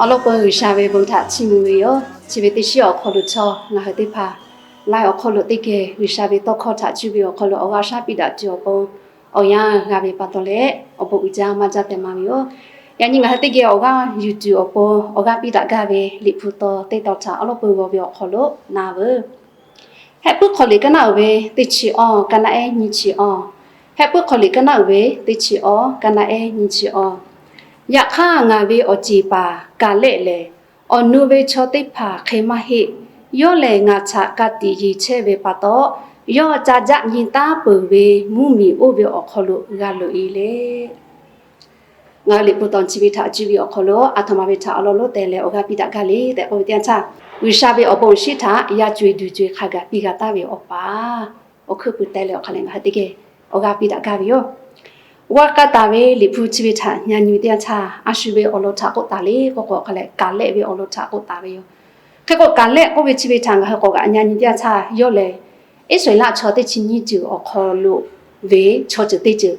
Awˬ lawn peuˬ G'uiˬsha ve bon htaꞈ chiˇ mvuh ve yoˬ. Chi ve teˇ shiˉ awˬ hk'aw lo chaw ngaˬ hui teˇ hpaˍ laiˉ awˬ hk'aw lo teˇ geh G'uiˬsha ve tawˇ hkawˇ htaꞈ cuˇ ve awˬ hk'aw lo awˬ g'aˇ shaˉ piˇ daꞈ tuˬ awˬ pon awˬ yanˇ g'a ve pa taw leh, awˬ bon uiˍ jaˇ maˇ jaˇ tehꞈ maˍ ve yoˬ. Yaꞈ nyi ngaˬ hui teˇ geh awˬ g'aˇ yuˬ tuˬ awˬ pon awˬ g'aˇ piˇ daꞈ gaˇ ve Liꞈ hpu taw teˇ tawn htaꞈ awˬ lawn peuˬ g'aw ve awˬ hk'aw lo na veuˬ. Hehˆ puiˉ hk'aw liꞈ kaˇ naˆ uiˍ ve teˇ chi awˇ, kaˇ naˆ ehˉ nyiˇ chi awˇ. Hehˆ puiˉ hk'aw liꞈ kaˇ naˆ uiˍ ve teˇ chi awˇ, kaˇ naˆ ehˉ nyiˇ chi awˇ. Yaꞈ hk'aˇ, ngaˬ ve awˬ ceˬ paˍ Kaˍlehˆ lehˬ, awˬ nu ve chaw teˇ hpaˍ hk'e maˇ heˆ. Yawˇ lehˬ, ngaˬ htaꞈ ka tiꞈ yeˬ chehˇ ve pa taw, yawˇ ca jaˆ nyi taˉ peuˬ ve mvuhˇmiˬ oˇ ve awˬ hk'aw lo g'a loꞈ e le. Ngaˬ hui Liꞈ hpu taw chi ve htaꞈ cuˇ ve awˬ hk'aw lo aˬ htoꞈ ma ve htaꞈ awˬ lawn lonˉ teh leh awˬ g'aˇ piˇ daꞈ gaˇ le tehꞈ k'oˆ ve teˇ yanˇ htaˇ, G'uiˬsha ve awˬ bon awˬ shinˉ htaꞈ yaˇ co-e duˬ co-e hk'a gaˬ piˇ g'a taˍ ve awˬ paˍ awˬ hkuiˉ puiˍ teh leh awˬ hk'a leh ngaˬ hui teˇ geh awˬ g'aˇ piˇ daꞈ gaˇ ve yoˬ. G'aw k'ai taˍ ve Liꞈ hpu chi ve htaꞈ nyi nyi ve teˇ yanˇ htaˇ, a shu ve awˬ lawn htaꞈ k'oˆ taˍ le k'oˆ k'o, hk'a leh Kaˍlehˆ ve awˬ lawn htaꞈ k'oˆ taˍ ve yoˬ. Hk'e k'o, Kaˍlehˆ k'oˆ ve chi ve htaꞈ ngaˬ hui k'awꞈ g'aꞈ nyi nyi teˇ yanˇ htaˇ, yawˇ lehˬ Iˉsaˍreˍlaˆ chaw teˇ chi nyiˇ ceuˬ awˬ hk'aw lo ve chaw ceuˬ teˇ ceuˬ,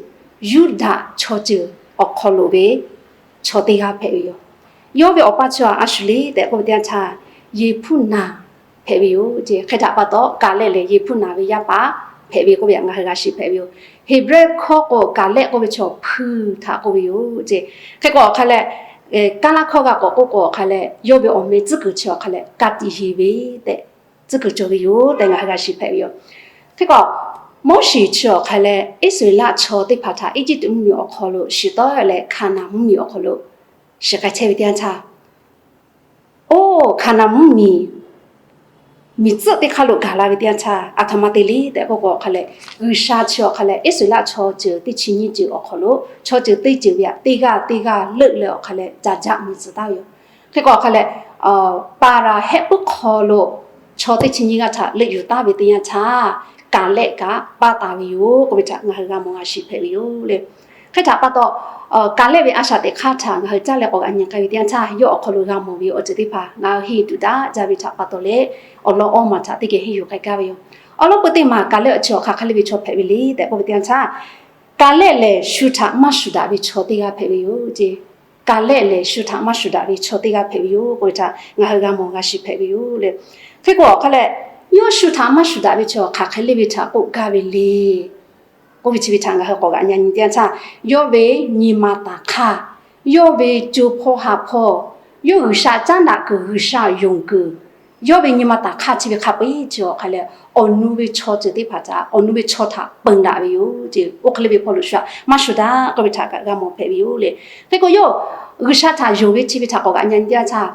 Yuˇdaꞈ chaw ceuˬ awˬ hk'aw lo ve chaw teˇ g'aˇ hpehꞈ ve yoˬ. Yawˇ ve awˬ pa chi a shu le tehꞈ k'oˆ ve teˇ yanˇ htaˇ, Yeˍhpuˇnaˍ hpehꞈ ve yoˬ ce. Hk'e htaꞈ pa taw, Kaˍlehˆ lehˬ Yeˍhpuˇnaˍ ve yaˇ paˍ hpehꞈ ve k'oˆ ve htaꞈ ngaˬ hui g'a shiˍ hpehꞈ ve yoˬ. Heˍbrehˇ hkawˇ k'o Kaˍlehˆ k'oˆ ve chaw hpuiˇ htaꞈ k'oˆ ve yoˬ ce. Hk'e k'o awˬ hk'a leh, Kaˇlaˇ hkawˇ g'a k'awꞈ k'oˆ k'o awˬ hk'a leh, yawˇ ve awˬ meh tcuhˉ kuiˬ chi awˬ hk'a leh ka tiꞈ yeˬ ve tehꞈ tcuhˉ kuiˬ cawˬ ve yoˬ tehꞈ ngaˬ hui g'a shiˍ hpehꞈ ve yoˬ. Hk'e k'o, Moˉseˍ chi awˬ hk'a leh Iˉsaˍreˍlaˆ chaw teˇ hpaˍ htaꞈ Eˇjiˇtuꞈ mvuhˇmiˬ awˬ hk'aw lo shiˍ tawˆ leh Hkaˍnanˍ mvuhˇmiˬ awˬ hk'aw lo shiˍ k'ai chehˇ ve teˇ yanˇ htaˇ, oˇ Hkaˍnanˍ mvuhˇmiˬ miˬ tcuhˆ teˇ hk'aˇ lo gaˬ la ve teˇ yanˇ htaˇ, aˬ htoꞈ ma te le tehꞈ k'oˆ k'o awˬ hk'a leh, G'uiˬsha chi awˬ hk'a leh Iˉsaˍreˍlaˆ chaw ceuˬ teˇ chi nyiˇ ceuˬ awˬ hk'aw lo chaw ceuˬ teˇ ceuˬ ve htaꞈ teˇ g'aˇ teˇ g'aˇ leuˆ leh awˬ hk'a leh ca jaˆ miˬ tcuh taˍ ve yoˬ. Hk'e k'o awˬ hk'a leh, Paˍraˍ hehˆ puiˉ hk'aw lo chaw teˇ chi nyiˇ g'aˇ htaꞈ leuˆ yuˬ taˍ ve teˇ yanˇ htaˇ, Kaˍlehˆ kaꞈ paˇ taˍ ve yoˬ k'oˆ ve htaꞈ ngaˬ hui g'a mawˬ g'a shiˍ hpehꞈ ve yoˬ le. Hk'e htaꞈ pa taw, Kaˍlehˆ ve a shaꞈ teꞈ hk'aˇ htaꞈ ngaˬ hui caˇ leh k'awꞈ g'aꞈ nyi k'ai ve teˇ yanˇ htaˇ, yawˇ awˬ hk'aw lo g'a mawˬ ve awˬ ceuˬ teˇ hpaˍ ngaˬ hui henˇ tuˬ daꞈ jaˇ ve htaꞈ pa taw leh, awˬ lawn awˇ maˬ htaꞈ teˇ geh henˇ yuˬ k'ai gaˇ ve yoˬ. Awˬ lawn peu teˇ maˬ Kaˍlehˆ chi awˬ hk'aˬ hk'e le ve chaw hpehꞈ ve le tehꞈ k'oˆ ve teˇ yanˇ htaˇ, Kaˍlehˆ lehˬ shu htaꞈ maˇ shuˍ daꞈ ve chaw teˇ g'aˇ hpehꞈ ve yoˬ ce. Kaˍlehˆ lehˬ shu htaꞈ maˇ shuˍ daꞈ ve chaw teˇ g'aˇ hpehꞈ ve yoˬ k'oˆ ve htaꞈ ngaˬ hui g'a mawˬ g'a shiˍ hpehꞈ ve yoˬ le. Hk'e k'o awˬ hk'a leh, yawˇ shu htaꞈ maˇ shuˍ daꞈ ve chaw hk'aˬ hk'e le ve htaꞈ k'oˆ gaˇ ve le k'oˆ ve chi ve htaꞈ ngaˬ hui k'awꞈ g'aꞈ nyi nyi teˇ yanˇ htaˇ, yawˇ ve nyi ma taˍ hk'aˇ, yawˇ ve co hpawˇ ha hpawˇ, yawˇ G'uiˬsha caˉ daꞈ kuiˬ, G'uiˬsha yonˍ kuiˬ, yawˇ ve nyi ma taˍ hk'aˇ chi ve hk'a peu-eˬ chi awˬ hk'a leh, awˬ nu ve chaw ceuˬ teˇ hpaˍ htaꞈ, awˬ nu ve chaw htaꞈ peun daꞈ ve yoˬ ce. Oˇ hk'e le ve hpawˇ lo shu htaꞈ maˇ shuˍ daꞈ k'oˆ ve htaꞈ kaꞈ g'a mawˬ hpehꞈ ve yoˬ le. Hk'e k'o yawˇ G'uiˬsha htaꞈ yonˍ ve chi ve htaꞈ k'awꞈ g'aꞈ nyi nyi teˇ yanˇ htaˇ,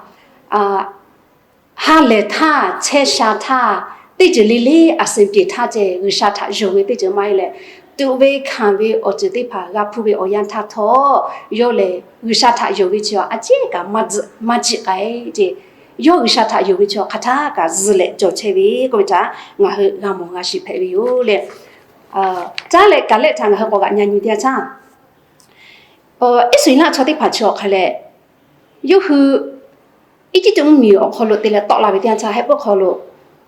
ha lehˬ htaˇ, chehˇ sha htaˇ, teˇ ceuˬ le le a suh peˬ htaˇ ceh G'uiˬsha htaꞈ yonˍ ve teˇ ceuˬ maˇ heˆ leh, tuꞈ ve hkanˍ ve awˬ ceuˬ teˇ hpaˍ g'a hpuˇ ve awˬ yanˇ htaˇ htawˇ, yawˇ lehˬ G'uiˬsha htaꞈ yonˍ ve chi a ciˉ kaꞈ maˇ jiˆ k'ai ce. Yawˇ G'uiˬsha htaꞈ yonˍ ve chi hk'aˬ htaˇ kaꞈ zuhꞈ leh cawˬ chehˇ ve k'oˆ ve htaꞈ ngaˬ hui g'a mawˬ g'a shiˍ hpehꞈ ve yoˬ le. Caˉ leh Kaˍlehˆ htaꞈ ngaˬ hui k'awꞈ g'aꞈ nyi nyi teˇ yanˇ htaˇ, Iˉsaˍreˍlaˆ chaw teˇ hpaˍ chi awˬ hk'a leh, yawˇ hui Eˇjiˇtuꞈ mvuhˇmiˬ awˬ hk'aw lo te leh tawˆ la ve teˇ yanˇ htaˇ, hehˆ puiˉ hk'aw lo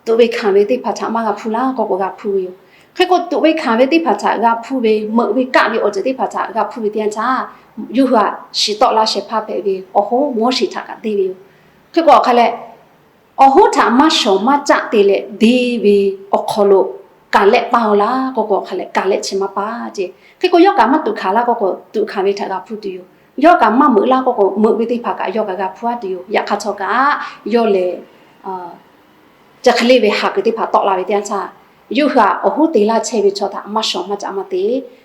tuꞈ ve hkanˍ ve teˇ hpaˍ htaꞈ maˇ g'a hpuˇ laˇ k'oˆ k'o g'a hpuˇ ve yoˬ. Hk'e k'o tuꞈ ve hkanˍ ve teˇ hpaˍ htaꞈ g'a hpuˇ ve, meuꞈ ve kaˆ ve awˬ ceuˬ teˇ hpaˍ htaꞈ g'a hpuˇ ve teˇ yanˇ htaˇ, yawˇ hui htaꞈ shiˍ tawˆ la shehˍ hpaˇ hpehꞈ ve awˬ hoˉ Moˉseˍ htaꞈ kaꞈ deˇ ve yoˬ. Hk'e k'o awˬ hk'a leh, awˬ hoˉ htaꞈ maˇ shawˍ maˇ caˆ te leh deˇ ve awˬ hk'aw lo Kaˍlehˆ paˇ-oˬ laˇ k'oˆ k'o awˬ hk'a leh, Kaˍlehˆ chi maˇ paˇ ce. Hk'e k'o yawˇ kaꞈ maˇ tuꞈ hkanˍ laˇ k'oˆ k'o, tuꞈ hkanˍ ve htaꞈ g'a hpuˇ tuˬ yoˬ. Yawˇ kaꞈ maˇ meuꞈ laˇ k'oˆ k'o, meuꞈ ve teˇ hpaˍ kaꞈ yawˇ kaꞈ g'a hpuˇ-a tuˬ yoˬ. Yaꞈ hk'aˇ htawˇ kaꞈ yawˇ lehˬ, chi hk'e le ve haˍ kuiˬ teˇ hpaˍ tawˆ la ve teˇ yanˇ htaˇ, yawˇ hui htaꞈ awˬ hoˉ te laˇ chehˇ ve chaw htaꞈ maˇ shawˍ maˇ caˆ maˇ te.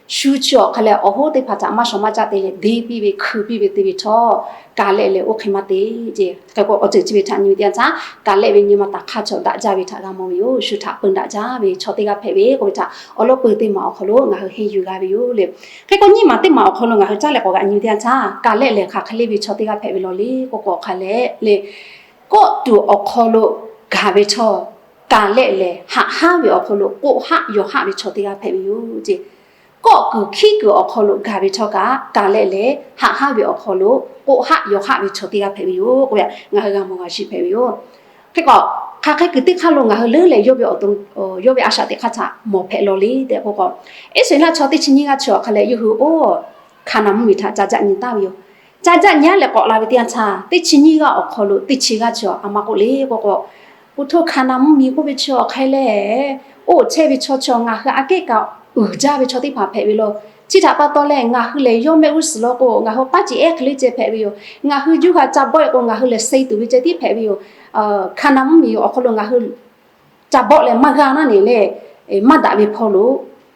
Shu chi awˬ hk'a leh awˬ hoˉ teˇ hpaˍ htaꞈ maˇ shawˍ maˇ caˆ te leh deˇ piˇ ve hkui piˇ ve te ve htawˇ, Kaˍlehˆ lehˬ oˇ hk'e maˇ te ce. Hk'e k'o awˬ ceuˬ chi ve htaꞈ nyi ve teˇ yanˇ htaˇ, Kaˍlehˆ ve nyi ma taˍ hk'aˇ chaw daꞈ jaˇ ve htaꞈ g'a mawˬ ve yoˬ. Shu htaꞈ peun daꞈ jaˇ ve chaw teˇ g'aˇ hpehꞈ ve k'oˆ ve htaꞈ awˬ lawn peu teˇ maˬ awˬ hk'aw lo ngaˬ hui henˇ yuˬ g'a ve yoˬ le. Hk'e k'o nyiˇ maˬ teˇ maˬ awˬ hk'aw lo ngaˬ hui caˉ leh k'awꞈ g'aꞈ nyi ve teˇ yanˇ htaˇ, Kaˍlehˆ lehˬ hk'aˬ hk'e le ve chaw teˇ g'aˇ hpehꞈ ve law le k'oˆ k'o awˬ hk'a leh le, kawˆ tuˬ awˬ hk'aw lo gaˬ ve htawˇ, Kaˍlehˆ lehˬ haꞈ haˉ ve awˬ hk'aw lo k'oˆ haˆ yawˬ haˆ ve chaw teˇ g'aˇ hpehꞈ ve yoˬ ce. Kawˆ kuiˬ hkiˉ kuiˬ awˬ hk'aw lo gaˬ ve htawˇ kaꞈ, Kaˍlehˆ lehˬ haꞈ haˉ ve awˬ hk'aw lo k'oˆ haˆ yawˬ haˆ ve chaw teˇ g'aˇ hpehꞈ ve yoˬ k'oˆ ve ngaˬ hui g'a mawˬ g'a shiˍ hpehꞈ ve yoˬ. Hk'e k'o, hk'aˬ hk'e kuiˬ teˇ hk'aˇ lo ngaˬ hui leuˉ leh yawˇ ve awˬ to, yawˇ ve a shaꞈ teꞈ hk'aˇ htaꞈ mawˬ hpehꞈ law le tehꞈ k'oˆ k'o, Iˉsaˍreˍlaˆ chaw teˇ chi nyiˇ g'aˇ chi awˬ hk'a leh yawˇ hui oˇ Hkaˍnanˍ mvuhˇmiˬ htaꞈ ca jaˆ nyi taˍ ve yoˬ. Caˇ jaˆ nyi-aˉ leh k'awꞈ la ve teˇ yanˇ htaˇ, teˇ chi nyiˇ g'aˇ awˬ hk'aw lo teˇ chi g'aˇ chi a ma k'oˆ le k'o k'o, Oˇ htoˇ Hkaˍnanˍ mvuhˇmiˬ k'oˆ ve chi awˬ hk'e lehˬ, oˇ chehˇ ve chaw chi ngaˬ hui aꞈ kehˉ kaꞈ uiˍ jaˇ ve chaw teˇ hpaˍ hpehꞈ ve yoˬ. Chi htaꞈ pa taw leh ngaˬ hui lehˬ yawˇ mehˆ g'uˇ suhˍ lo k'o, ngaˬ hui paˉ ceˬ ehˉ hk'e le ceh hpehꞈ ve yoˬ. Ngaˬ hui juˇ ha ca bawˆ-e k'o, ngaˬ hui lehˬ suh tuˬ ve ceh tiˉ hpehꞈ ve yoˬ. Hkaˍnanˍ mvuhˇmiˬ awˬ hk'aw lo ngaˬ hui ca bawˆ leh maˇ g'a naˉ ne le, maˇ daꞈ ve hpawˇ lo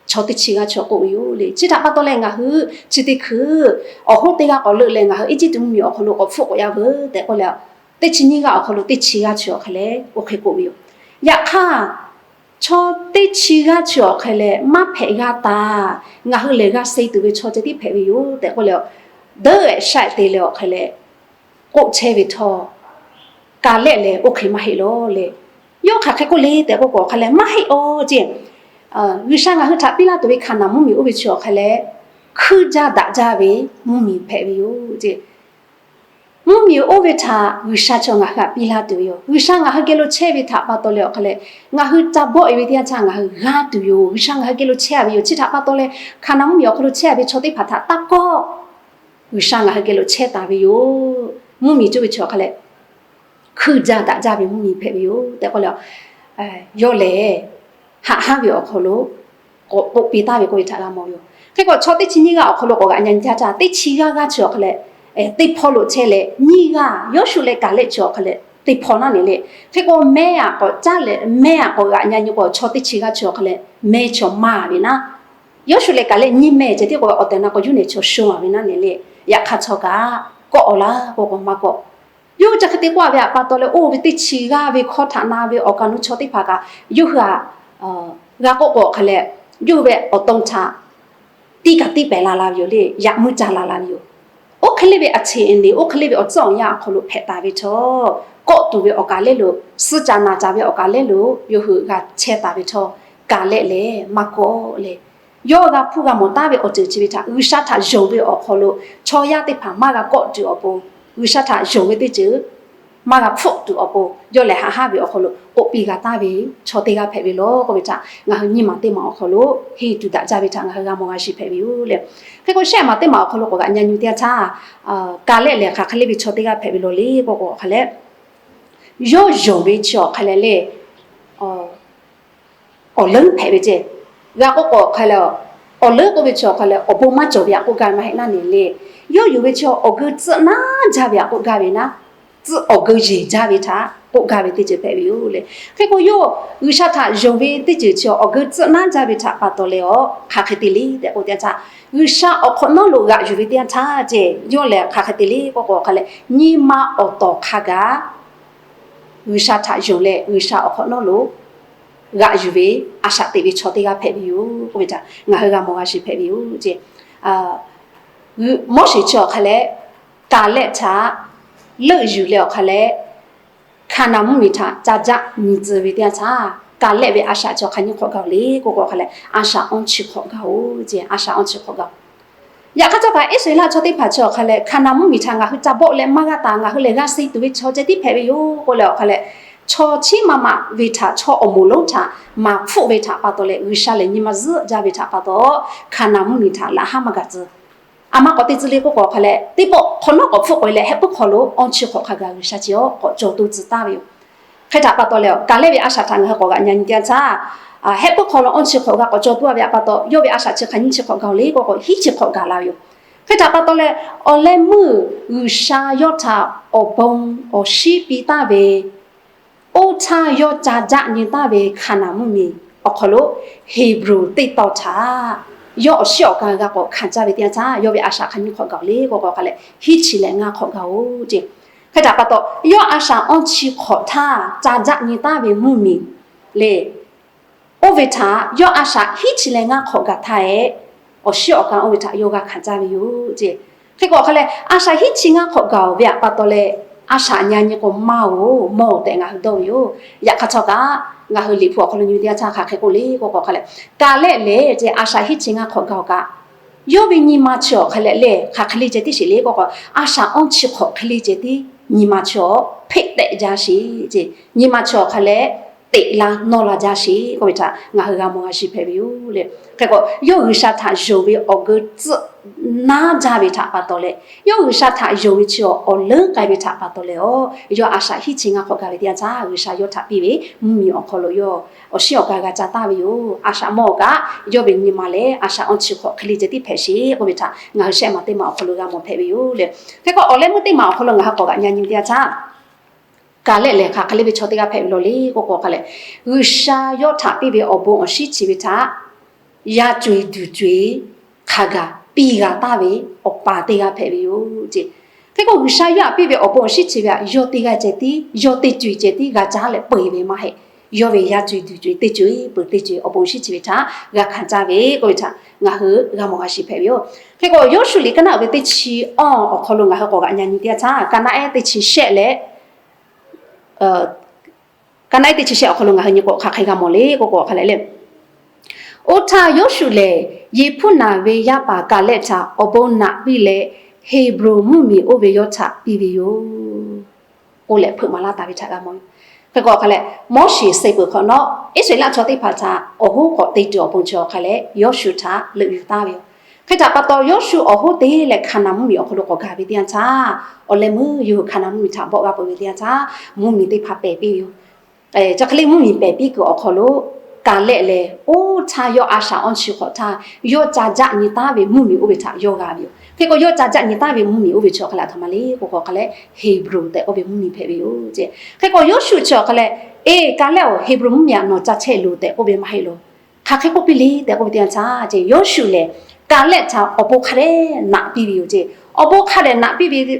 chaw teˇ chi g'aˇ chi k'oˆ ve yoˬ le. Chi htaꞈ pa taw leh ngaˬ hui chi teˇ hkui awˬ hoˉ teˇ g'aˇ k'awꞈ leuˆ leh ngaˬ hui Eˇjiˇtuꞈ mvuhˇmiˬ awˬ hk'aw lo k'awꞈ hpfuhˆ k'awꞈ yaˇ veuˬ tehꞈ k'oˆ leh, teˇ chi nyiˇ g'aˇ awˬ hk'aw lo teˇ chi g'aˇ chi awˬ hk'e leh oˇ hk'e k'oˆ ve yoˬ. Yaꞈ hk'aˇ, chaw teˇ chi g'aˇ chi awˬ hk'e leh maˇ hpehꞈ g'a taˍ. Ngaˬ hui lehˬ g'a suh tuˬ ve chaw ceh tiˉ hpehꞈ ve yoˬ tehꞈ k'oˆ leh, dawˇ-ehˍ shaˆ-ehˍ te leh awˬ hk'e leh k'oˆ chehˇ ve htawˇ, Kaˍlehˆ lehˬ oˇ hk'e maˇ heˆ lawˬ le. Yawˇ hk'aˬ hk'e k'oˆ le tehꞈ k'oˆ k'o, awˬ hk'e leh maˇ heˆ-oˬ ce. G'uiˬsha ngaˬ hui htaꞈ piˇ laˇ tuˬ ve Hkaˍnanˍ mvuhˇmiˬ oˇ ve chi awˬ hk'e leh, hkuiˇ jaˇ daꞈ jaˇ ve mvuhˇmiˬ hpehꞈ ve yoˬ ce. Mvuhˇmiˬ oˇ ve htaꞈ G'uiˬsha chaw ngaˬ hui htaꞈ piˇ laˇ tuˬ ve yoˬ. G'uiˬsha ngaˬ hui geh lo chehˇ ve htaꞈ pa taw leh awˬ hk'e leh, ngaˬ hui ca bawˆ-e ve teˇ yanˇ htaˇ ngaˬ hui g'aˇ tuˬ yoˬ. G'uiˬsha ngaˬ hui geh lo chehˇ-a ve yoˬ. Chi htaꞈ pa taw leh, Hkaˍnanˍ mvuhˇmiˬ awˬ hk'aw lo chehˇ-a ve chaw teˇ hpaˍ htaꞈ taˇ kawˆ. G'uiˬsha ngaˬ hui geh lo chehˇ taˍ ve yoˬ. Mvuhˇmiˬ coˇ ve chi awˬ hk'e leh, hkuiˇ jaˇ daꞈ jaˇ ve mvuhˇmiˬ hpehꞈ ve yoˬ tehꞈ k'oˆ leh, yawˇ lehˬ haꞈ haˉ ve awˬ hk'aw lo k'awꞈ k'oˆ piˇ taˍ ve k'oˆ ve htaꞈ g'a mawˬ ve yoˬ. Hk'e k'o, chaw teˇ chi nyiˇ g'aˇ awˬ hk'aw lo k'awꞈ g'aꞈ nyi teˇ yanˇ htaˇ, teˇ chi g'aˇ g'aˇ chi awˬ hk'e leh, teˇ hpawˇ lo chehˇ leh nyiˇ g'aˇ, Yawˇshuˆ leh Kaˍlehˆ chi awˬ hk'e leh teˇ hpawˇ naˉ ne le. Hk'e k'o, mehˇ aꞈ k'awꞈ caˉ leh mehˇ aꞈ k'awꞈ g'aꞈ nyi k'o, chaw teˇ chi g'aˇ chi awˬ hk'e leh mehˇ chi awˬ maˇ ve naˉ, Yawˇshuˆ leh Kaˍlehˆ nyiˇ mehˇ ceh tiˉ k'o, awˬ tehˬ na k'o yuˇ nehˬ chaw shonˇ-a ve naˉ ne le. Yaꞈ hk'aˇ, chaw kaꞈ kawˆ-a laˇ k'oˆ k'o maˇ kawˆ. Yawˇ hui chi hk'e te k'oˆ-a ve htaꞈ pa taw leh, oˇ ve teˇ chi g'aˇ ve hkawˇ htaꞈ na ve awˬ kaˍ nu chaw teˇ hpaˍ kaꞈ, yawˇ hui htaꞈ g'a k'oˆ k'o awˬ hk'e leh, yawˇ hui ve awˬ to htaꞈ tiˇ kaꞈ tiˇ pehˍ la la ve yoˬ le. Yaꞈ muiˉ ca la la ve yoˬ. Oˇ hk'e le ve a cheꞈ eˍ neˍ, oˇ hk'e le ve awˬ tcuhˉ awˬ yanˇ awˬ hk'aw lo hpehꞈ taˍ ve htawˇ, kawˆ tuˬ ve awˬ kaˍ lehˉ lo, suh caˍ naˍ caˍ ve awˬ kaˍ lehˉ lo yawˇ hui g'a chehˇ taˍ ve htawˇ, Kaˍlehˆ lehˬ maˇ kawˆ le. Yawˇ g'a hpuˇ g'a mawˬ taˉ ve awˬ ceuˬ chi ve htaꞈ G'uiˬsha htaꞈ yonˍ ve awˬ hk'aw lo chaw yaˇ teˇ hpaˍ maˇ g'a kawˆ tuˬ awˬ pon, G'uiˬsha htaꞈ yonˍ ve teˇ ceuˬ maˇ g'a hpfuhˆ tuˬ awˬ pon, yawˇ lehˬ haꞈ haˉ ve awˬ hk'aw lo k'oˆ piˇ g'a taˍ ve chaw teˇ g'aˇ hpehꞈ ve lawˬ k'oˆ ve htaꞈ ngaˬ hui nyiˇ maˬ teˇ maˬ awˬ hk'aw lo henˇ tuˬ daꞈ jaˇ ve htaꞈ ngaˬ hui g'a mawˬ g'a shiˍ hpehꞈ ve yoˬ le. Hk'e k'o, shehˆ maˬ teˇ maˬ awˬ hk'aw lo k'awꞈ g'aꞈ nyi nyi teˇ yanˇ htaˇ, Kaˍlehˆ lehˬ hk'aˬ hk'e le ve chaw teˇ g'aˇ hpehꞈ ve lawˬ le k'oˆ k'o awˬ hk'e leh, yawˇ yonˍ ve chi awˬ hk'e leh le, awˬ leuˉ hpehꞈ ve ceh. G'a k'oˆ k'o awˬ hk'e leh, awˬ leuˉ k'oˆ ve chi awˬ hk'e leh awˬ bon maˇ cawˬ ve htaꞈ k'oˆ gaˇ ve maˇ heˆ naˉ ne le. Yawˇ yonˍ ve chi awˬ geu tcuhˆ naˉ jaˇ ve htaꞈ k'oˆ gaˇ ve naˉ, tcuhˆ awˬ geu yeˬ jaˇ ve htaꞈ k'oˆ gaˇ ve teˇ ceuˬ hpehꞈ ve yoˬ le. Hk'e k'o, yawˇ G'uiˬsha htaꞈ yonˍ ve teˇ ceuˬ chi awˬ geu tcuhˆ naˉ jaˇ ve htaꞈ pa taw leh awˬ hk'aˬ hk'e te le tehꞈ k'oˆ teˇ yanˇ htaˇ, G'uiˬsha awˬ hk'awꞈ nawˉ lo g'aꞈ yuˬ ve teˇ yanˇ htaˇ ceh, yawˇ lehˬ hk'aˬ hk'e te le k'oˆ k'o awˬ hk'e leh, nyi ma awˬ tawˍ hk'a gaˬ G'uiˬsha htaꞈ yonˍ leh G'uiˬsha awˬ hk'awꞈ nawˉ lo g'aꞈ yuˬ ve a shaꞈ teꞈ ve chaw teˇ g'aˇ hpehꞈ ve yoˬ k'oˆ ve htaꞈ ngaˬ hui g'a mawˬ g'a shiˍ hpehꞈ ve yoˬ ce. Moˉseˍ chi awˬ hk'e leh Kaˍlehˆ htaꞈ leuˆ yuˬ leh awˬ hk'e leh Hkaˍnanˍ mvuhˇmiˬ htaꞈ ca jaˆ nyi tcuh ve teˇ yanˇ htaˇ, Kaˍlehˆ ve a shaꞈ chi awˬ hk'aˬ nyi hk'awꞈ gaˬ-oˬ le k'oˆ k'o awˬ hk'e leh, a shaꞈ awˇ chi hk'awꞈ gaˬ-oˬ ce, a shaꞈ awˇ chi hk'awꞈ gaˬ-oˬ. Yaꞈ hk'aˇ, cawˇ kaꞈ Iˉsaˍreˍlaˆ chaw teˇ hpaˍ chi awˬ hk'e leh Hkaˍnanˍ mvuhˇmiˬ htaꞈ ngaˬ hui ca bawˆ leh maˇ g'aˇ taˍ, ngaˬ hui lehˬ g'a suh tuˬ ve chaw ceh tiˉ hpehꞈ ve yoˬ k'oˆ leh awˬ hk'e leh, chaw chiˉ maˇ maꞈ ve htaꞈ, chaw awˬ moˍ lonˉ htaꞈ maˍ hpfuhˆ ve htaꞈ pa taw leh G'uiˬsha lehˬ nyi ma zuhˆ jaˇ ve htaꞈ pa taw, Hkaˍnanˍ mvuhˇmiˬ htaꞈ laꞈ haˉ maˇ gaˬ tcuh. A ma k'awꞈ te tcuh le k'oˆ k'o awˬ hk'e leh, teˇ pawˆ hk'awꞈ nawˉ k'awꞈ hpfuhˆ k'oꞈ e leh, heh puiˉ hk'aw lo awˇ chi hk'awꞈ hk'a gaˬ G'uiˬsha chi awˬ k'awꞈ cawˬ to tcuh taˍ ve yoˬ. Hk'e htaꞈ pa taw leh, Kaˍlehˆ ve a shaꞈ htaꞈ ngaˬ hui k'awꞈ g'aꞈ nyi nyi teˇ yanˇ htaˇ, heh puiˉ hk'aw lo awˇ chi hk'awꞈ g'a k'awꞈ cawˬ to ve htaꞈ pa taw, yawˇ ve a shaꞈ chi hk'aˬ nyi chi hk'awꞈ gaˬ-oˬ le k'oˆ k'o, hiˉ chi hk'awꞈ gaˬ la ve yoˬ. Hk'e htaꞈ pa taw leh, awˬ leh meuˇ G'uiˬsha yawˇ htaꞈ awˬ bon awˬ shinˉ piˇ taˍ ve, oˇ htaˇ yawˇ ca jaˆ nyi taˍ ve Hkaˍnanˍ mvuhˇmiˬ awˬ hk'aw lo Heˍbronˍ teˇ tawn htaꞈ yawˇ awˬ shiˉ awˬ ka g'a k'awꞈ hkanˍ caˇ ve teˇ yanˇ htaˇ, yawˇ ve a shaꞈ hk'aˬ nyi hk'awꞈ gaˬ-oˬ le k'oˆ k'o awˬ hk'e leh, hiˉ chi leh ngaˇ hk'awꞈ gaˬ-oˬ ce. Hk'e htaꞈ pa taw, yawˇ a shaꞈ awˇ chi hk'awꞈ htaˇ ca jaˆ nyi taˍ ve mvuhˇmiˬ le, oˇ ve htaꞈ yawˇ a shaꞈ hiˉ chi leh ngaˇ hk'awꞈ gaˬ htaˇ-eˬ, awˬ shiˉ awˬ ka oˇ ve htaꞈ yawˇ g'a hkanˍ caˇ ve yoˬ ce. Hk'e k'o awˬ hk'e leh, a shaꞈ hiˉ chi ngaˇ hk'awꞈ gaˬ-oˬ ve htaꞈ pa taw leh, a shaꞈ nyi nyi k'o maˇ-oˬ, mawˇ-oˬ tehꞈ ngaˬ hui dawˇ ve yoˬ. Yaꞈ hk'aˇ cawˇ kaꞈ, ngaˬ hui Liꞈ hpu awˬ hk'aw lo nyi ve teˇ yanˇ htaˇ hk'aˬ hk'e k'oˆ le k'oˆ k'o awˬ hk'e leh, Kaˍlehˆ lehˬ ce, a shaꞈ hiˉ chi ngaˇ hk'awꞈ gaˬ-oˬ kaꞈ, yawˇ ve nyi ma chi awˬ hk'e leh lehˬ hk'aˬ hk'e le ceh tiˉ sheˍ le k'oˆ k'o, a shaꞈ awˇ chi hk'awꞈ hk'e le ceh tiˉ nyi ma chi awˬ hpeˆ tehꞈ jaˇ sheˍ ce. Nyi ma chi awˬ hk'e leh teꞈ la nawˇ la jaˇ sheˍ k'oˆ ve htaꞈ ngaˬ hui g'a mawˬ g'a shiˍ hpehꞈ ve yoˬ le. Hk'e k'o, yawˇ G'uiˬsha htaꞈ yonˍ ve awˬ geu tcuhˆ naˉ jaˇ ve htaꞈ pa taw leh, yawˇ G'uiˬsha htaꞈ yonˍ ve chi awˬ awˬ leuˉ k'ai ve htaꞈ pa taw leh, aˬ, yawˇ a shaꞈ hiˉ chi ngaˇ hk'awꞈ gaˬ ve teˇ yanˇ htaˇ, G'uiˬsha yawˇ htaꞈ piˇ ve mvuhˇmiˬ awˬ hk'aw lo yawˇ awˬ shiˉ awˬ ka g'a ca taˍ ve yoˬ. A shaꞈ mawˇ kaꞈ yawˇ ve nyi ma leh a shaꞈ awˇ chi hk'awꞈ hk'e le ceh tiˉ hpehꞈ sheˍ k'oˆ ve htaꞈ ngaˬ hui shehˆ maˬ teˇ maˬ awˬ hk'aw lo g'a mawˬ hpehꞈ ve yoˬ le. Hk'e k'o, awˬ leh meuˇ teˇ maˬ awˬ hk'aw lo ngaˬ hui k'awꞈ g'aꞈ nyi teˇ yanˇ htaˇ, Kaˍlehˆ lehˬ hk'aˬ hk'e le ve chaw teˇ g'aˇ hpehꞈ ve law le k'oˆ k'o, hk'a leh G'uiˬsha yawˇ htaꞈ piˇ ve awˬ bon awˬ shinˉ chi ve htaꞈ yaˇ co-e duˬ co-e hk'a gaˬ piˇ g'a taˍ ve awˬ pa teˇ g'aˇ hpehꞈ ve yoˬ ce. Hk'e k'o, G'uiˬsha yawˇ htaꞈ piˇ ve awˬ bon awˬ shinˉ chi ve htaꞈ yawˇ teˇ g'aˇ ceh tiˉ, yawˇ teˇ co-e ceh tiˉ g'a caˉ leh peu-eˬ ve maˇ heˆ. Yawˇ ve yaˇ co-e duˬ co-e teˇ co-e peuˬ teˇ co-e awˬ bon awˬ shinˉ chi ve htaꞈ g'a hkanˍ caˇ ve k'oˆ ve htaꞈ ngaˬ hui g'a mawˬ g'a shiˍ hpehꞈ ve yoˬ. Hk'e k'o, Yoˇshuˆ liꞈ ka naˆ uiˍ ve teˇ chi awˇ awˬ hk'aw lo ngaˬ hui k'awꞈ g'aꞈ nyi teˇ yanˇ htaˇ, ka naˆ ehˉ teˇ chi shehˆ leh, ka naˆ ehˉ teˇ chi shehˆ awˬ hk'aw lo ngaˬ hui nyi k'o hk'aˬ hk'e g'a mawˬ le k'oˆ k'o, hk'a leh le, Oˇ htaˇ Yoˇshuˆ lehˬ, Yeˍhpuˆnaˍ ve yaˇ paˍ Kaˍlehˆ htaꞈ awˬ bon naꞈ piˇ leh, Heˍbronˍ mvuhˇmiˬ oˇ ve yawˇ htaꞈ piˇ ve yoˬ k'oˆ leh hpeuꞈ maˍ laˇ taˍ ve htaꞈ g'a mawˬ. Hk'e k'o, hk'a leh Moˉseˍ suh peuˬ hk'awꞈ nawˉ, Iˉsaˍreˍlaˆ chaw teˇ hpaˍ htaꞈ awˬ hoˉ k'awꞈ te tuˬ awˬ pon chi awˬ hk'a leh Yoˇshuˆ htaꞈ leuꞈ yuˬ taˍ ve yoˬ. Hk'e htaꞈ pa taw, Yoˇshuˆ awˬ hoˉ te leh Hkaˍnanˍ mvuhˇmiˬ awˬ hk'aw lo k'awꞈ gaˬ ve teˇ yanˇ htaˇ, awˬ leh meuˇ yawˇ hui Hkaˍnanˍ mvuhˇmiˬ htaꞈ bawˆ g'a peuˬ ve teˇ yanˇ htaˇ, mvuhˇmiˬ teˇ hpaˍ pehˬ piˇ ve yoˬ. Chi hk'e le mvuhˇmiˬ pehˬ piˇ kuiˬ awˬ hk'aw lo Kaˍlehˆ lehˬ, oˇ htaˇ yawˇ a shaꞈ awˇ chi hk'awꞈ htaˇ yawˇ ca jaˆ nyi taˉ ve mvuhˇmiˬ oˇ ve htaꞈ yawˇ g'a ve yoˬ. Hk'e k'o, yawˇ ca jaˆ nyi taˉ ve mvuhˇmiˬ oˇ ve chi awˬ hk'a leh a htoꞈ ma le k'oˆ k'o, hk'a leh Heˍbronˍ tehꞈ k'oˆ ve mvuhˇmiˬ hpehꞈ ve yoˬ ce. Hk'e k'o, Yoˇshuˆ chi awˬ hk'a leh, Eˬ, Kaˍlehˆ-oˬ, Heˍbronˍ mvuhˇmiˬ htaꞈ nawˬ ca chehˇ loˬ tehꞈ k'oˆ ve maˇ heˆ loˬ. Hk'aˬ hk'e k'oˆ piˇ le tehꞈ k'oˆ ve teˇ yanˇ htaˇ ce, Yoˇshuˆ lehˬ Kaˍlehˆ htaꞈ awˬ bon hk'a dehꞈ naꞈ piˇ ve yoˬ ce. Awˬ bon hk'a dehꞈ naꞈ piˇ ve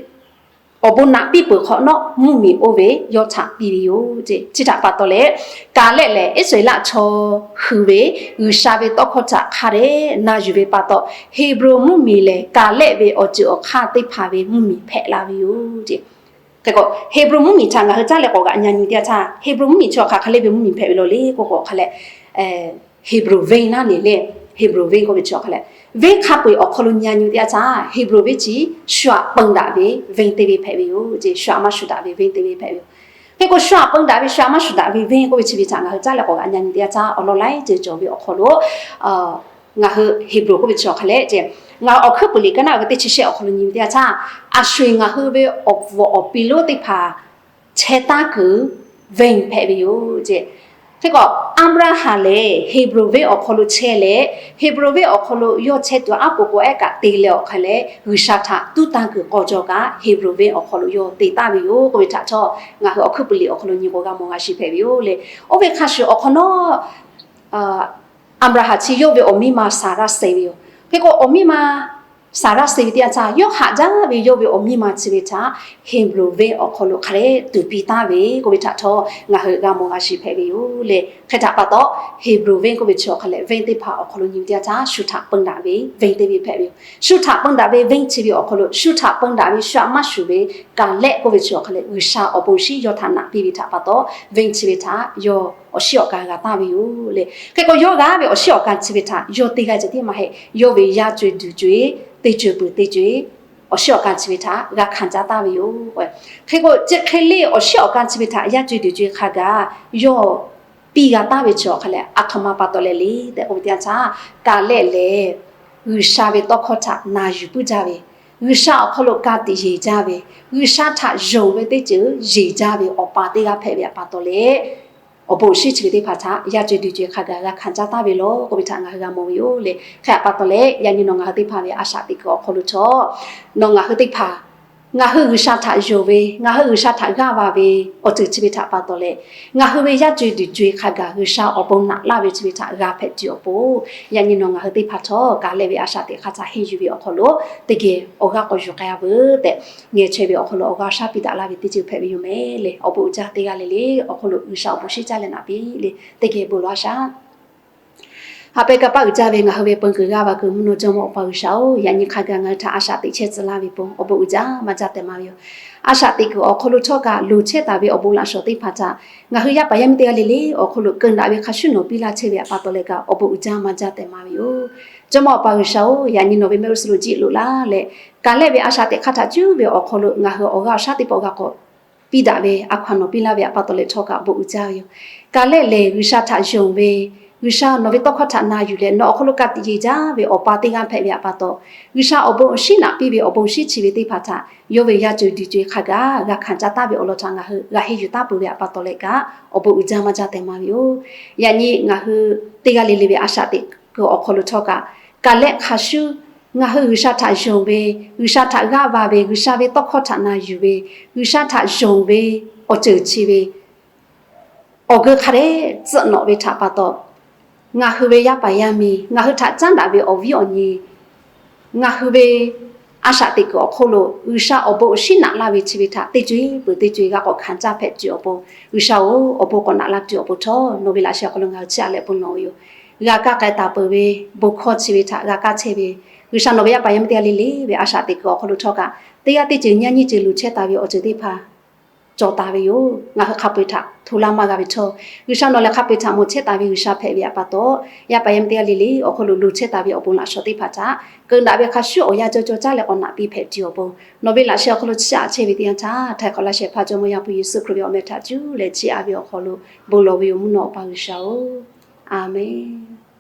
awˬ bon naꞈ piˇ peuˬ hk'awꞈ nawˉ, mvuhˇmiˬ oˇ ve yawˇ htaꞈ piˇ ve yoˬ ce. Chi htaꞈ pa taw leh, Kaˍlehˆ lehˬ Iˉsaˍreˍlaˆ chaw hui ve G'uiˬsha ve tawˇ hkawˇ htaꞈ hk'a dehꞈ na yuˬ ve pa taw, Heˍbronˍ mvuhˇmiˬ lehˬ Kaˍlehˆ ve awˬ ceuˬ awˬ hk'aˇ teˇ hpaˍ ve mvuhˇmiˬ hpehꞈ la ve yoˬ ce. Hk'e k'o, Heˍbronˍ mvuhˇmiˬ htaꞈ ngaˬ hui caˉ leh k'awꞈ g'aꞈ nyi teˇ yanˇ htaˇ, Heˍbronˍ mvuhˇmiˬ chi awˬ hk'aˬ hk'e le ve mvuhˇmiˬ hpehꞈ ve law le k'oˆ k'o, hk'a leh Heˍbronˍ venˇ naˉ ne le, Heˍbronˍ venˇ k'oˆ ve chi awˬ hk'a leh, venˇ hk'a peu-eˬ awˬ hk'aw lo nyi a nyi teˇ yanˇ htaˇ, Heˍbronˍ venˇ chi shu aꞈ peun daꞈ ve venˇ teˇ venˇ hpehꞈ ve yoˬ ce. Shu aꞈ maˇ shu daꞈ ve venˇ teˇ venˇ hpehꞈ ve yoˬ. Hk'e k'o, shu aꞈ peun daꞈ ve shu aꞈ maˇ shu daꞈ ve venˇ k'oˆ ve chi ve htaꞈ ngaˬ hui caˉ leh k'awꞈ g'aꞈ nyi a nyi teˇ yanˇ htaˇ, awˬ lawn laiˉ ceuˬ cawˬ ve awˬ hk'aw lo ngaˬ hui Heˍbronˍ k'oˆ ve chi awˬ hk'a leh ce, ngaˬ hui Awˬ hkuiˉ puiˍ liꞈ ka naˆ uiˍ ve teˇ chi shehˆ awˬ hk'aw lo nyi ve teˇ yanˇ htaˇ, a sho-eˬ ngaˬ hui ve awˬ bvuhꞈ awˬ pi lonˉ teˇ hpaˍ chehˇ taˉ kuiˬ venˇ hpehꞈ ve yoˬ ce. Hk'e k'o, Aˍbraˍhanˍ lehˬ Heˍbronˍ venˇ awˬ hk'aw lo chehˇ leh, Heˍbronˍ venˇ awˬ hk'aw lo yawˇ chehˇ tuˬ aˉ poꞈ k'o ehˉ kaꞈ te leh awˬ hk'a leh, G'uiˬsha htaꞈ tuˉ tanˇ kuiˬ k'aw jaw kaꞈ Heˍbronˍ venˇ awˬ hk'aw lo yawˇ te taˍ ve yoˬ k'oˆ ve htaꞈ htawˇ, ngaˬ hui Awˬ hkuiˉ puiˍ liꞈ awˬ hk'aw lo nyi k'o g'a mawˬ g'a shiˍ hpehꞈ ve yoˬ le. Oˇ ve hk'a shuˍ awˬ hk'awꞈ nawˉ Aˍbraˍhanˍ chi yawˇ ve awˬ miˇ ma Saˍraˆ suh ve yoˬ. Hk'e k'o, awˬ miˇ ma Saˍraˆ suh ve teˇ yanˇ htaˇ, yawˇ haꞈ jaˇ ve yawˇ ve awˬ miˇ ma chi ve htaꞈ Heˍbronˍ venˇ awˬ hk'aw lo hk'a dehꞈ tuˍ piˇ taˍ ve k'oˆ ve htaꞈ htawˇ, ngaˬ hui g'a mawˬ g'a shiˍ hpehꞈ ve yoˬ le. Hk'e htaꞈ pa taw, Heˍbronˍ venˇ k'oˆ ve chi awˬ hk'a leh venˇ teˇ hpaˍ awˬ hk'aw lo nyi ve teˇ yanˇ htaˇ, shu htaꞈ peun daꞈ ve venˇ teˇ venˇ hpehꞈ ve yoˬ. Shu htaꞈ peun daꞈ ve venˇ chi ve awˬ hk'aw lo shu htaꞈ peun daꞈ ve shu aꞈ maˇ shu ve Kaˍlehˆ k'oˆ ve chi awˬ hk'a leh G'uiˬsha awˬ bon shinˉ yawˇ htaꞈ naꞈ piˇ ve htaꞈ pa taw, venˇ chi ve htaꞈ yawˇ awˬ shiˉ awˬ ka g'a taˍ ve yoˬ le. Hk'e k'o, yawˇ g'a ve awˬ shiˉ awˬ ka chi ve htaꞈ yawˇ teˇ g'aˇ ceh tiˉ maˇ heˆ. Yawˇ ve yaˇ co-e duˬ co-e, teˇ co-e peuˬ teˇ co-e, awˬ shiˉ awˬ ka chi ve htaꞈ g'a hkanˍ caˇ taˍ ve yoˬ. Hk'e k'o, chi hk'e le awˬ shiˉ awˬ ka chi ve htaꞈ yaˇ co-e duˬ co-e hk'a gaˬ yawˇ piˇ g'a taˍ ve chi awˬ hk'a leh a htoꞈ ma pa taw leh le tehꞈ k'oˆ ve teˇ yanˇ htaˇ, Kaˍlehˆ lehˬ G'uiˬsha ve tawˇ hkawˇ htaꞈ na yuˬ puiˉ jaˇ ve, G'uiˬsha awˬ hk'aw lo ka tiꞈ yeˬ jaˇ ve, G'uiˬsha htaꞈ yonˍ ve teˇ ceuˬ yeˬ jaˇ ve awˬ pa teˇ g'aˇ hpehꞈ ve htaꞈ pa taw leh, awˬ bon awˬ shinˉ chi ve teˇ hpaˍ htaꞈ yaˇ co-e duˬ co-e hk'a gaˬ g'a hkanˍ caˇ taˍ ve law k'oˆ ve htaꞈ ngaˬ hui g'a mawˬ ve yoˬ le. Hk'e htaꞈ pa taw leh, yaꞈ nyi nawˬ ngaˬ hui teˇ hpaˍ ve a shaꞈ teꞈ kuiˬ awˬ hk'aw lo htawˇ, nawˬ ngaˬ hui teˇ hpaˍ ngaˬ hui G'uiˬsha htaꞈ yonˍ ve, ngaˬ hui G'uiˬsha htaꞈ g'aˇ va ve awˬ ceuˬ chi ve htaꞈ pa taw leh, ngaˬ hui ve yaˇ co-e duˬ co-e hk'a gaˬ G'uiˬsha awˬ bon naꞈ laˇ ve chi ve htaꞈ g'a hpehꞈ tuˬ awˬ pon, yaꞈ nyi nawˬ ngaˬ hui teˇ hpaˍ htawˇ Kaˍlehˆ ve a shaꞈ teꞈ hk'aˇ htaꞈ henˇ yuˬ ve awˬ hk'aw lo teˇ geh awˬ g'aˇ k'awꞈ yuˬ k'ai-a veuˬ tehꞈ, ngeh chaweh ve awˬ hk'aw lo awˬ g'aˇ awˬ shaˉ piˇ daꞈ laˇ ve teˇ ceuˬ hpehꞈ ve yoˬ mehˍ le. Awˬ bon uiˍ jaˇ teˇ g'aˇ le le awˬ hk'aw lo G'uiˬsha awˬ bon shinˉ caˇ leh naꞈ piˇ le. Teˇ geh bon lawˬ-a shaˍ. Haꞈ pehˇ kaˇ paˆ uiˍ jaˇ ve ngaˬ hui ve peun kuiˬ g'aˇ va kuiˬ mvuhˇ naw Jawˇmawˇ Awˬ pa G'uiˬsha-oˬ, yaꞈ nyi hk'a gaˬ ngaˬ hui htaꞈ a shaꞈ teꞈ chehˇ tcuh laˇ ve pon awˬ bon uiˍ jaˇ maˇ jaˇ tehꞈ ma ve yoˬ. A shaꞈ teꞈ kuiˬ awˬ hk'aw lo htawˇ kaꞈ loˍ chehˇ taˍ ve awˬ bon laꞈ shawˍ teˇ hpaˍ htaꞈ ngaˬ hui yaˇ paˍ yaˇ miˇ teˇ g'aˇ le le awˬ hk'aw lo keu daꞈ ve hk'a shuˉ nawˬ piˇ laˇ chehˇ ve htaꞈ pa taw leh kaꞈ awˬ bon uiˍ jaˇ maˇ jaˇ tehꞈ ma ve yoˬ. Jawˇmawˇ Awˬ pa G'uiˬsha-oˬ, yaꞈ nyi nawˬ ve mehˆ g'uˇ suhˍ lo jiˆ loꞈ laˇ leh, Kaˍlehˆ ve a shaꞈ teꞈ hk'aˇ htaꞈ cuˉ ve awˬ hk'aw lo ngaˬ hui awˬ g'aˇ awˬ shaˉ teˇ pawˆ g'a k'awꞈ piˇ daꞈ ve a hkaw-anˬ nawˬ piˇ laˇ ve htaꞈ pa taw leh htawˇ kaꞈ awˬ bon uiˍ jaˇ ve yoˬ. Kaˍlehˆ lehˬ G'uiˬsha htaꞈ yonˍ ve, G'uiˬsha nawˬ ve tawˇ hkawˇ htaꞈ na yuˬ leh nawˬ awˬ hk'aw lo ka tiꞈ yeˬ jaˇ ve awˬ pa teˇ g'aˇ hpehꞈ ve htaꞈ pa taw, G'uiˬsha awˬ bon awˬ shinˉ naꞈ piˇ ve awˬ bon shinˉ chi ve teˇ hpaˍ htaꞈ yawˇ ve yaˇ co-e duˬ co-e hk'a gaˬ g'a hkanˍ caˇ taˉ ve awˬ lawn htaꞈ ngaˬ hui g'a henˇ yuˬ taˉ peuˬ ve htaꞈ pa taw leh kaꞈ, awˬ bon uiˍ jaˇ maˇ jaˇ tehꞈ maˍ ve yoˬ. Yaꞈ nyi ngaˬ hui teˇ g'aˇ le le ve a shaꞈ teꞈ kuiˬ awˬ hk'aw lo htawˇ kaꞈ, Kaˍlehˆ hk'a shuˉ ngaˬ hui G'uiˬsha htaꞈ yonˍ ve, G'uiˬsha htaꞈ g'aˇ va ve, G'uiˬsha ve tawˇ hkawˇ htaꞈ na yuˬ ve, G'uiˬsha htaꞈ yonˍ ve awˬ ceuˬ chi ve awˬ geu hk'a dehꞈ tcuhˆ nawꞈ ve htaꞈ pa taw, ngaˬ hui ve yaˇ paˍ yaˇ miˇ, ngaˬ hui htaꞈ caˉ daꞈ ve awˬ viˉ awˬ nyi, ngaˬ hui ve a shaꞈ teꞈ kuiˬ awˬ hk'oˆ lo G'uiˬsha awˬ bon awˬ shinˉ naꞈ laˇ ve chi ve htaꞈ teˇ co-e peuˬ teˇ co-e g'a k'awꞈ hkanˍ caˇ hpehꞈ tuˬ awˬ pon, G'uiˬsha-oˬ, awˬ bon k'awꞈ naꞈ laˇ tuˬ awˬ pon htawˇ nawˬ ve laꞈ sheh awˬ hk'aw lo ngaˬ hui chiˇ aꞈ leh bon lawˬ ve yoˬ. G'a kaˇ k'ai taˍ peuˬ ve bon hkawˇ chi ve htaꞈ g'a kaˇ chehˇ ve, G'uiˬsha nawˬ ve yaˇ paˍ yaˇ miˇ teˇ g'aˇ le le ve a shaꞈ teꞈ kuiˬ awˬ hk'aw lo htawˇ kaꞈ, teˇ g'aˇ teˇ ceuˬ nyaˇ nyiˇ ceuˬ luˬ chehˇ taˍ ve awˬ ceuˬ teˇ hpaˍ cawˬ taˍ ve yoˬ. Ngaˬ hui hk'a peu-eˬ htaꞈ hto laˇ maˇ g'a ve htawˇ, G'uiˬsha nawˬ lehˬ hk'a peu-eˬ htaꞈ mawˬ chehˇ taˍ ve G'uiˬsha hpehꞈ ve htaꞈ pa taw, yaˇ paˍ yaˇ miˇ teˇ g'aˇ le le awˬ hk'aw lo luˬ chehˇ taˍ ve awˬ bon laꞈ shawnˍ teˇ hpaˍ htaꞈ keu daꞈ ve hk'a shuˉ awˬ yanˇ cawˇ cawˇ caˉ leh k'awꞈ naꞈ piˇ hpehꞈ tuˬ awˬ pon, nawˬ ve laꞈ sheh awˬ hk'aw lo chiˇ aꞈ chehˇ ve teˇ yanˇ htaˇ, htaiˍ hk'awꞈ laˇ shehˍ hpaˇ Jawˇmawˇ Yaˇ hpu Yeˍsuˆ Hkriꞈ ve awˬ meh htaꞈ cuˇ leh chiˇ aꞈ ve awˬ hk'aw lo bon lawˬ ve yoˬ, mvuhˇ naw Awˬ pa G'uiˬsha-oˬ, Aˍmenˍ.